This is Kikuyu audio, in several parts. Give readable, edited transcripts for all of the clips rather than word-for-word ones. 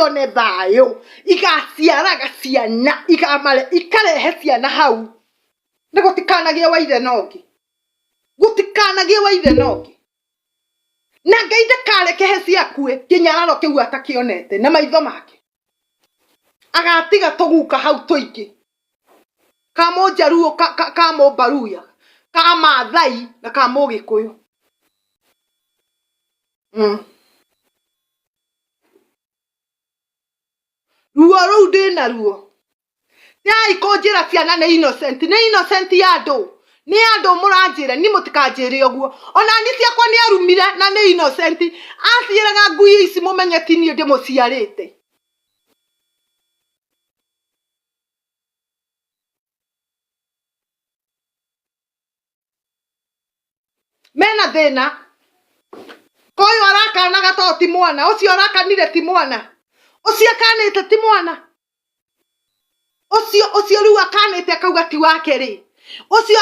cione thayũ, igaciaraga ciana, ikamare, ikarehe ciana hau, na gũtikanagĩe wa ithe na ũngĩ, gũtikanagĩe wa ithe na ũngĩ. Na Ngai ndakareke Hesi akue kĩnyararo kĩu atakĩonete na maitho make. Agatiga tũguka hau tũingĩ, ka mũnjaruo, ka mũmbaruya, ka maathai na ka mũgĩkũyũ. Ruo rũu ndĩnaruo. Tigai kũnjĩra ciana nĩ innocent, nĩ innocent ya andũ, nĩ andũ mũranjĩra, niĩ mũtikanjĩre ũguo. Ona niĩ ciakwa nĩ arumire na nĩ innocent, aciĩraga ngui ici mũmenye ti niĩ ndĩmũciarĩte. Mena thĩna, koyũ arakanaga to ti mwana, ũcio arakanire ti mwana, ũcio akanĩte ti mwana, ũcio ũcio rĩu akanĩte akauga ti wake rĩ, ũcio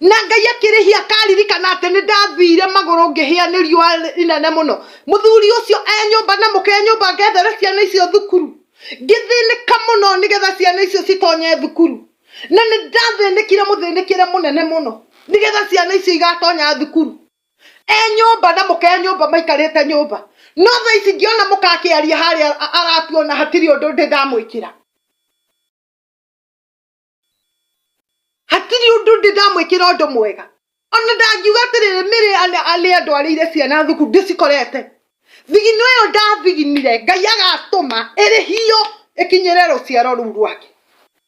na Ngai akĩrĩhia akaririkana atĩ nĩ ndathire magũrũ ngĩhĩa nĩ riũa inene mũno. Mũthuri ũcio e nyũmba na mũka e nyũmba ngethere ciana icio thukuru. Ngĩthĩnĩka mũno nĩgetha ciana icio citonye thukuru. Na nĩ ndathĩnĩkire mũthĩnĩkĩre mũnene mũno nĩgetha ciana icio igatonya thukuru. E nyũmba na mũka e nyũmba maikarĩte nyũmba. No thaa ici ngĩona mũka akĩaria harĩa aratuona hatirĩ ũndũ ndĩ ndamwĩkĩra. Hatirĩ ũndũ ndĩ ndamwĩkĩra ũndũ mwega. Ona ndangiuga atĩrĩrĩ mĩrĩ nĩ andwarĩire ciana thukuru ndĩcikorete. Thigino ĩyo ndathiginire Ngai agatũma ĩrĩhio ĩkinyĩre rũciaro rũu rwake.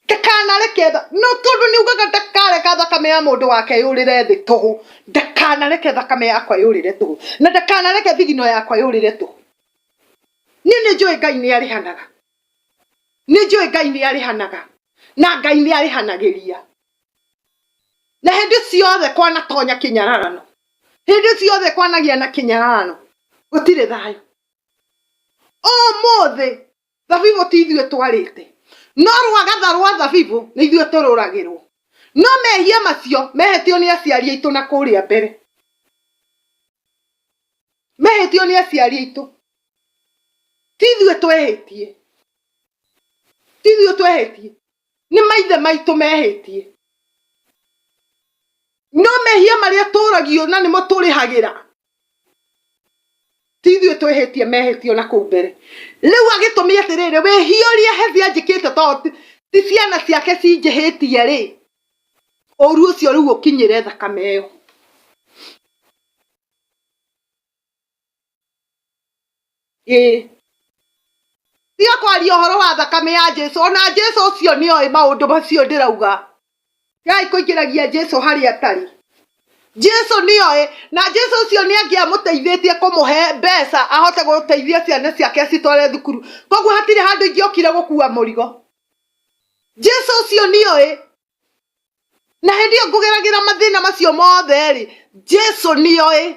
Ndakanareke no tondũ nĩ ugaga ndakareka thakame ya mũndũ wake yũrĩre thĩ tũhũ. Ndakanareke thakame yakwa yũrĩre tũhũ. Na ndakanareke thigino yakwa yũrĩre tũhũ. Niĩ nĩ njũĩ Ngai nĩ arĩhanaga. Nĩ njũĩ Ngai nĩ arĩhanaga. Na Ngai nĩ arĩhanagĩria. Na hĩndĩ ciothe kwanatonya kĩnyararano, hĩndĩ ciothe kwanagĩa na kĩnyararano, gũtirĩ thayũ. Ũmũthĩ thabibũ ti ithuĩ twarĩte, no rwagatha rwa thabibũ nĩ ithuĩ tũrũragĩrwo. No mehia macio mehĩtio nĩ aciari aitũ na kũrĩa mbere. Mehĩtio nĩ aciari aitũ. Ti ithuĩ twehĩtie. Ti ithuĩ twehĩtie. Nĩ maithe maitũ mehĩtie. No mehia marĩa tũragio na nĩmo tũrĩhagĩra, ti ithuĩ twĩhĩtie, mehĩtio na kũu mbere. Rĩu agĩtũmĩ atĩrĩrĩ, wĩhia ũrĩa Hezi anjĩkĩte to ti ciana ciake cinjĩhĩtie rĩ, ũru ũcio rĩu ũkinyĩre thakame ĩyo. Ĩĩ. Tiga kwaria ũhoro wa thakame ya Jesu, ona Jesu ũcio nĩ oĩ maũndũ macio ndĩrauga. Tigai kũingĩragia Jesu harĩa atarĩ. Jesu nĩ oĩ, na Jesu ũcio nĩ angĩamũteithĩtie kũmũhe mbeca ahote gũteithia ciana ciake acitware thukuru. Koguo hatirĩ handũ ingĩokire gũkua mũrigo. Jesu ũcio nĩ oĩ. Na hĩndĩ ĩyo ngũgeragĩra mathĩna macio mothe rĩ, Jesu nĩ oĩ.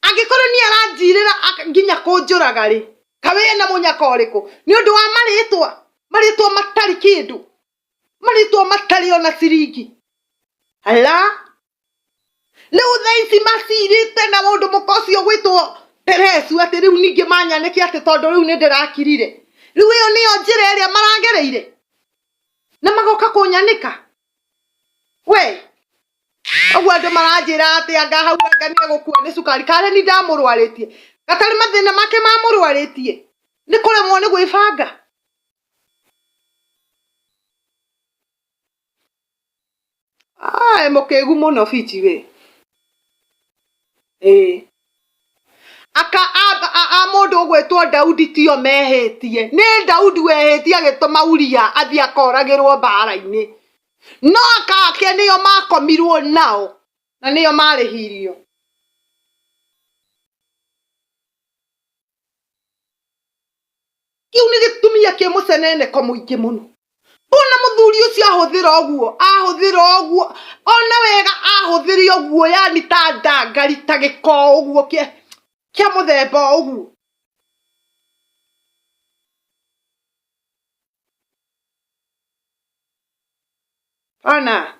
Angĩkorwo nĩ aranjirĩra nginya kũnjũraga rĩ, kaĩ ena mũnyaka ũrĩkũ? Nĩ ũndũ wa marĩtwa, marĩtwa matarĩ kĩndũ, marĩtwa matarĩ ona ciringi. Ala! Rĩu thaa ici macirĩte na mũndũ mũka ũcio ũgwĩtwo Peresu atĩ rĩu ningĩ manyanĩke atĩ tondũ rĩu nĩ ndĩrakirire. Rĩu ĩyo nĩyo njĩra ĩrĩa maragereire na magoka kũnyanĩka. We! Ũguo andũ maranjĩra atĩ anga hau anga nĩ egũkua nĩ cukari. Karĩ ni ndamũrwarĩtie. Gatarĩ mathĩna make mamũrwarĩtie. Nĩ kũremwo nĩ gwĩbanga. Ae mũkĩgu mũno Fiji we. Ĩĩ. Aka a mũndũ ũgwĩtwo Daudi tio mehĩtie. Nĩ Daudi wehĩtie agĩtũma Uria athiĩ akoragĩrwo mbara-inĩ. No aka ake nĩo makomirwo nao na nĩo marĩhirio. Kĩu nĩ gĩtumia kĩ mũceneneko mũingĩ mũno. Mbona mũthuri ũcio ahũthĩra ũguo, ahũthĩra ũguo, ona wega ahũthĩre ũguo yani ta ndangari ta gĩko ũguo kĩa mũthemba ũguo. Ona.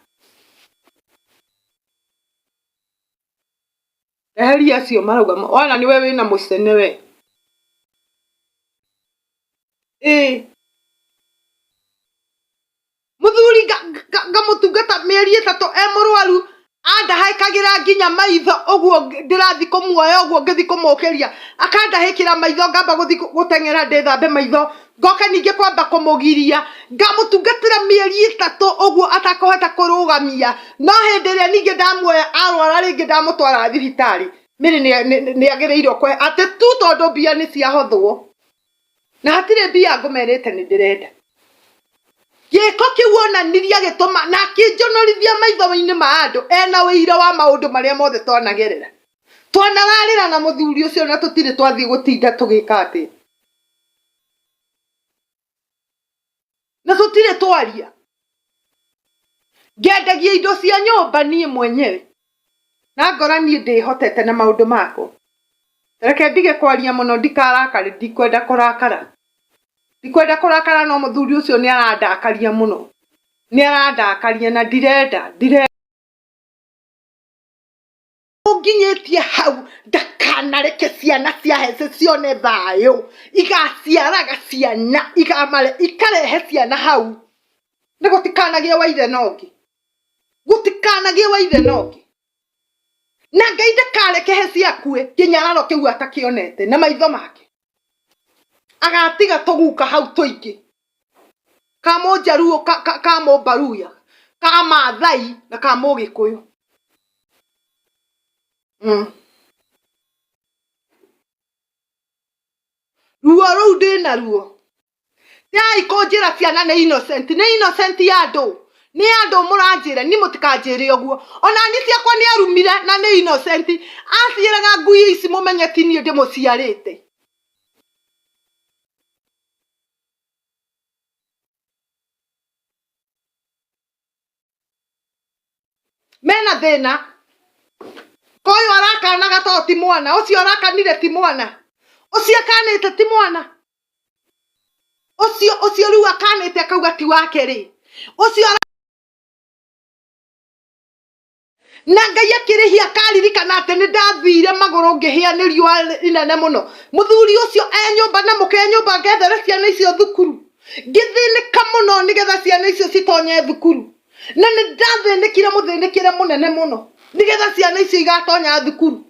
Eheria acio marauga wana nĩwe wĩna mũcene we. Ĩĩ. Mũthuri ngamũtungata mĩeri 3 e mũrwaru, andahĩkagĩra nginya maitho ũguo ndĩrathiĩ kũmuoya ũguo ngĩthiĩ kũmũkĩria, akandahĩkĩra maitho ngamba gũthiĩ gũteng'era ndĩthambe maitho, ngoka ningĩ kwamba kũmũgiria, ngamũtungatĩra mĩeri 3 ũguo atakũhota kũrũgamia, no hĩndĩ ĩrĩa ningĩ ndamuoya arwara rĩngĩ ndamũtwara thibitarĩ, Mary nĩ agĩrĩirwo kũhe atĩ tu tondũ mbia nĩ ciahothwo. Na hatirĩ mbia ngũmerĩte nĩ ndĩrenda. Gĩko kĩu onanirie agĩtũma na akĩnjonorithia maitho-inĩ ma andũ ena ũira wa maũndũ marĩa mothe twanagerera. Twanararĩra na mũthuri ũcio na tũtirĩ twathiĩ gũtinda tũgĩka atĩ. Na tũtirĩ twaria. Ngendagia indo cia nyũmba niĩ mwenyewe. Na ngora niĩ ndĩhotete na maũndũ makwa. Reke ndige kwaria mũno ndikarakare, ndikwenda kũrakara. Ndikwenda kũrakara no mũthuri ũcio nĩ arandakaria mũno. Nĩ arandakaria na ndirenda, ndirenda. Ũnginyĩtie hau ndakanareke ciana cia Hesse cione thayũ, igaciaraga ciana, ikarehe ciana hau. Nĩ gũtikanagĩe wa ithe na ũngĩ. Gũtikanagĩe wa ithe na ũngĩ. Na Ngai ndakareke Hesse akue kĩnyararo kĩu atakĩonete na maitho make. Agatiga tũguka hau tũingĩ. Ka mũnjaruo, ka mũmbaruya, ka Maathai na ka mũgĩkũyũ. Ruo rũu ndĩnaruo. Tigai kũnjĩra ciana nĩ innocent, nĩ innocent ya andũ. Nĩ andũ mũranjĩra, niĩ mũtikanjĩre ũguo. Ona niĩ ciakwa nĩ arumire na nĩ innocent. Aciĩraga ngui ici mũmenye ti niĩ ndĩmũciarĩte. Mena thĩna. Koyũ arakanaga to ti mwana, ũcio arakanire ti mwana. Ũcio akanĩte ti mwana. Ũcio ũcio rĩu akanĩte akauga ti wake rĩ. Ũcio na Ngai akĩrĩhia akaririkana atĩ nĩ ndathire magũrũ ngĩhĩa nĩ riũa inene mũno. Mũthuri ũcio e nyũmba na mũka e nyũmba ngethere ciana icio thukuru. Ngĩthĩnĩka mũno nĩgetha ciana icio citonye thukuru. Na nĩ ndathĩnĩkire mũthĩnĩkĩre mũnene mũno nĩgetha ciana icio igatonya thukuru.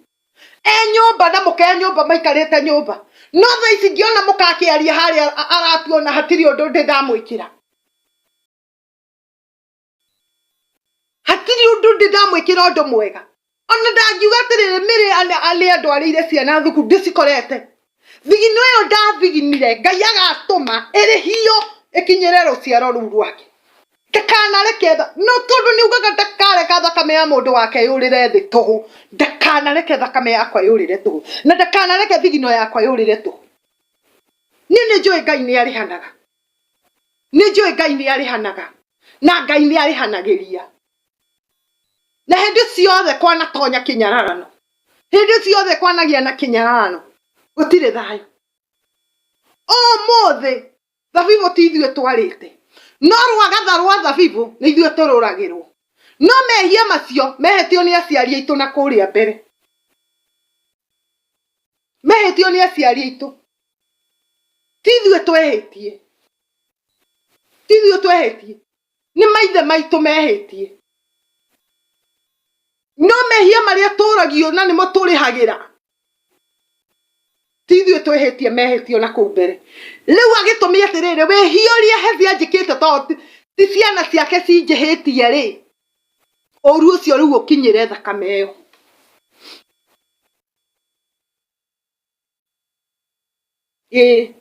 E nyũmba na mũka e nyũmba maikarĩte nyũmba. No thaa ici ngĩona mũka akĩaria harĩa aratuona hatirĩ ũndũ ndĩ ndamwĩkĩra. Hatirĩ ũndũ ndĩ ndamwĩkĩra ũndũ mwega. Ona ndangiuga atĩrĩrĩ Mary arĩ andwarĩire ciana thukuru ndĩcikorete. Thigino ĩyo ndathiginire Ngai agatũma ĩrĩhio ĩkinyĩre rũciaro rũu rwake. Ndakanareke no tondũ nĩ ugaga ndakareka thakame ya mũndũ wake yũrĩre thĩ tũhũ. Ndakanareke thakame yakwa yũrĩre tũhũ. Na ndakanareke thigino yakwa yũrĩre tũhũ. Niĩ nĩ njũĩ Ngai nĩ arĩhanaga. Nĩ njũĩ Ngai nĩ arĩhanaga. Na Ngai nĩ arĩhanagĩria. Na hĩndĩ ciothe kwanatonya kĩnyararano. Hĩndĩ ciothe kwanagĩa na kĩnyararano. Gũtirĩ thayũ. Ũmũthĩ thabibũ ti ithuĩ twarĩte. No rwagatha rwa thabibũ nĩ ithuĩ tũrũragĩrwo. No mehia macio mehĩtio nĩ aciari aitũ na kũrĩa mbere. Mehĩtio nĩ aciari aitũ. Ti ithuĩ twehĩtie. Ti ithuĩ twehĩtie. Nĩ maithe maitũ mehĩtie. No mehia marĩa tũragio na nĩmo tũrĩhagĩra. Ti ithuĩ twĩhĩtie mehĩtio na kũu mbere. Rĩu agĩtũmia atĩrĩrĩ, wĩhia ũrĩa Hezia anjĩkĩte tondũ ti ciana ciake cinjĩhĩtie rĩ, ũru ũcio rĩu ũkinyĩre thakame ĩyo. Ĩĩ.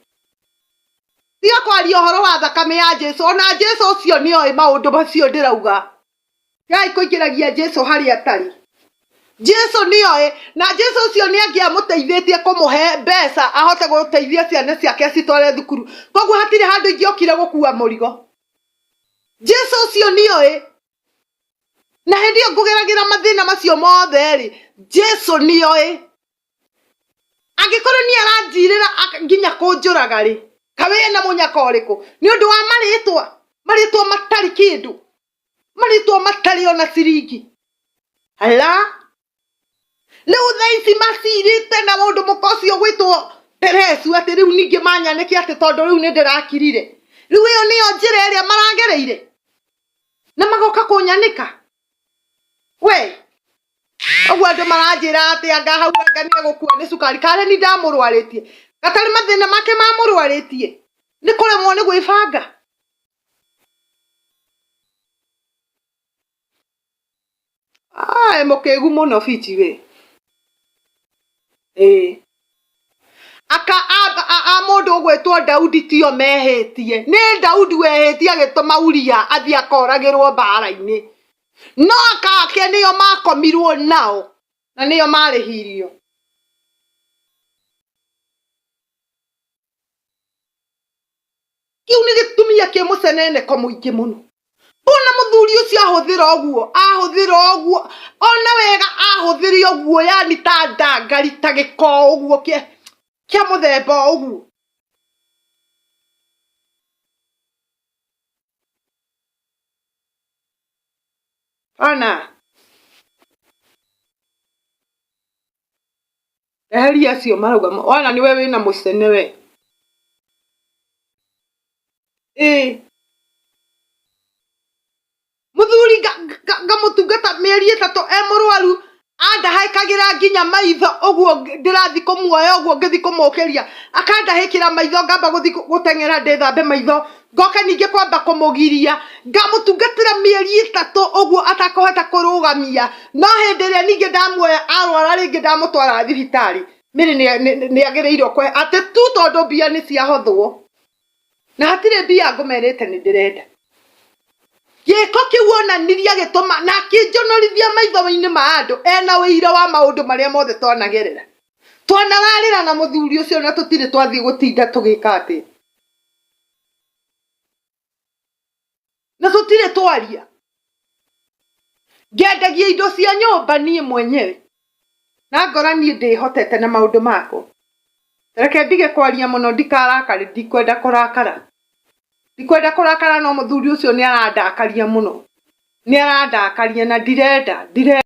Tiga kwaria ũhoro wa thakame ya Jesu, ona Jesu ũcio nĩ oĩ maũndũ macio ndĩrauga. Tigai kũingĩragia Jesu harĩa atarĩ. Jesu nĩ oĩ, na Jesu ũcio nĩ angĩamũteithĩtie kũmũhe mbeca ahote gũteithia ciana ciake acitware thukuru. Koguo hatirĩ handũ ingĩokire gũkua mũrigo. Jesu ũcio nĩ oĩ. Na hĩndĩ ĩyo ngũgeragĩra mathĩna macio mothe rĩ, Jesu nĩ oĩ. Angĩkorwo nĩ aranjirĩra nginya kũnjũraga rĩ, kaĩ ena mũnyaka ũrĩkũ? Nĩ ũndũ wa marĩtwa, marĩtwa matarĩ kĩndũ, marĩtwa matarĩ ona ciringi. Ala! Rĩu thaa ici macirĩte na mũndũ mũka ũcio gwĩtwo Teresu atĩ rĩu ningĩ manyanĩke atĩ tondũ rĩu nĩ ndĩrakirire. Rĩu ĩyo nĩyo njĩra ĩrĩa maragereire na magoka kũnyanĩka. We ũguo andũ maranjĩra atĩ anga hau anga nĩ egũkua nĩ cukari karĩ ni ndamũrwarĩtie gatarĩ mathĩna make mamũrwarĩtie nĩ kũremwo nĩ gwĩbanga. Ae mũkĩgu mũno bici we. Ĩĩ. Aka a mũndũ ũgwĩtwo Daudi tio mehĩtie. Nĩ Daudi wehĩtie agĩtũma Uria athiĩ akoragĩrwo mbara-inĩ. No aka ake nĩo makomirwo nao na nĩo marĩhirio. Kĩu nĩ gĩtumia kĩ mũceneneko mũingĩ mũno. Mbona mũthuri ũcio ahũthĩra ũguo, ahũthĩra ũguo, ona wega ahũthĩre ũguo yani ta ndangari ta gĩko ũguo kĩa kĩa mũthemba ũguo. Ona eheria acio marauga wana nĩwe wĩna mũcene we. Ĩĩ. Mũthuri ngamũtungata mĩeri ĩtatũ e mũrwaru andahĩkagĩra nginya maitho ũguo ndĩrathiĩ kũmuoya ũguo ngĩthiĩ kũmũkĩria akandahĩkĩra maitho ngamba gũthiĩ gũteng'era ndĩthambe maitho ngoka ningĩ kwamba kũmũgiria ngamũtungatĩra mĩeri ĩtatũ ũguo atakũhota kũrũgamia no hĩndĩ ĩrĩa ningĩ ndamuoya arwara rĩngĩ ndamũtwara thibitarĩ mĩrĩ nĩ agĩrĩirwo kũhe atĩ tu tondũ mbia nĩ ciahothwo na hatirĩ mbia ngũmerĩte nĩ ndĩrenda gĩko kĩu onanirie agĩtũma na akĩnjonorithia maitho-inĩ ma andũ ena ũira wa maũndũ marĩa mothe twanagerera twanararĩra na mũthuri ũcio na tũtirĩ twathiĩ gũtinda tũgĩka atĩ na tũtirĩ twaria ngendagia indo cia nyũmba niĩ mwenyewe na ngora niĩ ndĩhotete na maũndũ makwa reke ndige kwaria mũno ndikarakare ndikwenda kũrakara ndikwenda kũrakara no mũthuri ũcio nĩ arandakaria mũno nĩ arandakaria na ndirenda ndirenda.